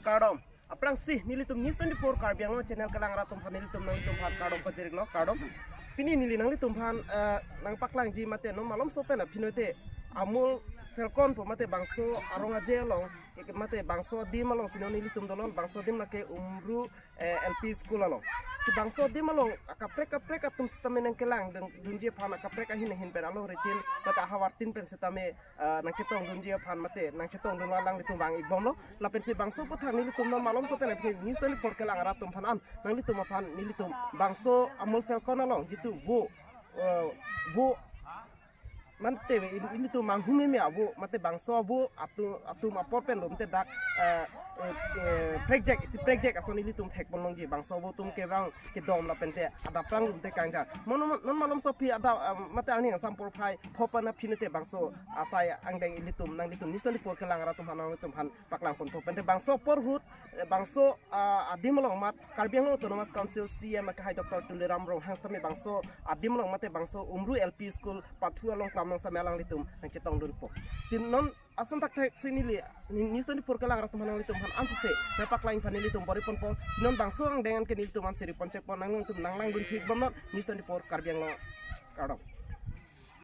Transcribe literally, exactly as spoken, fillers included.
Kardom. Aphrangsi nelitum News twenty-four Karbi Anglong channel kelang arat atum aphan nelitum nanglitum aphan kardom pajirlo, kardom. Pini neli nanglitum aphan, eh, nangpaklangji mate non malomso pen aphi note Amul Falcon pu mate bangso arong aje along, ik-, mate bangso adim alongsi non nelitum dolo, bangso adim lake Umru, eh, L P school along. Si bangso adim along akaprek kaprek atum sitame nangkelang dun-, dunji aphan akaprek ahin ahin pen alongritin mate ahavartin pen sitame, eh, nangchetongdunji aphan mate nangchetongdun alanglitum vang-ikbomlo. Lapensi bangso aputhak nelitum non malomso pen aphi News twenty-four kelang arat atum aphan an nanglitum aphan nelitum bangso Amul Falcon along jitu vo, eh, vo mate ilitum manghumeme avo mate bangso avo atum, atum apor pen lo mate dak, eh, eh, eh, prekjak, isi prekjak ason ilitum thekponlongji, bangso avo atum kevang kedom lapente adap prang lo mate kangjar. Mon, mon, non malomso aphi adap, eh, mate aning asam porphai pho pen aphi note bangso asai angdeng ilitum nanglitum News twenty-four kelang arat atum aphan nanglitum aphan paklangponpo. Pente bangso porhut, eh, bangso, ah, adim along mat Karbi Anglong Autonomous Council C E M akehai Doctor Tuliram Ronghang sitame bangso adim along mate bangso Umru L P School pathu along klam along sitame alanglitum nangchetongdunpo. Si non ason thakthak si neli News twenty-four kelang arat atum aphan nanglitum aphan ansose nangpaklang aphan nelitum bor-iponpo. Si non bangso angdeng an ke nelitum an siri ponchekpo, nanglitum nanglangdunthik bomnon. News twenty-four Karbi Anglong, kardom.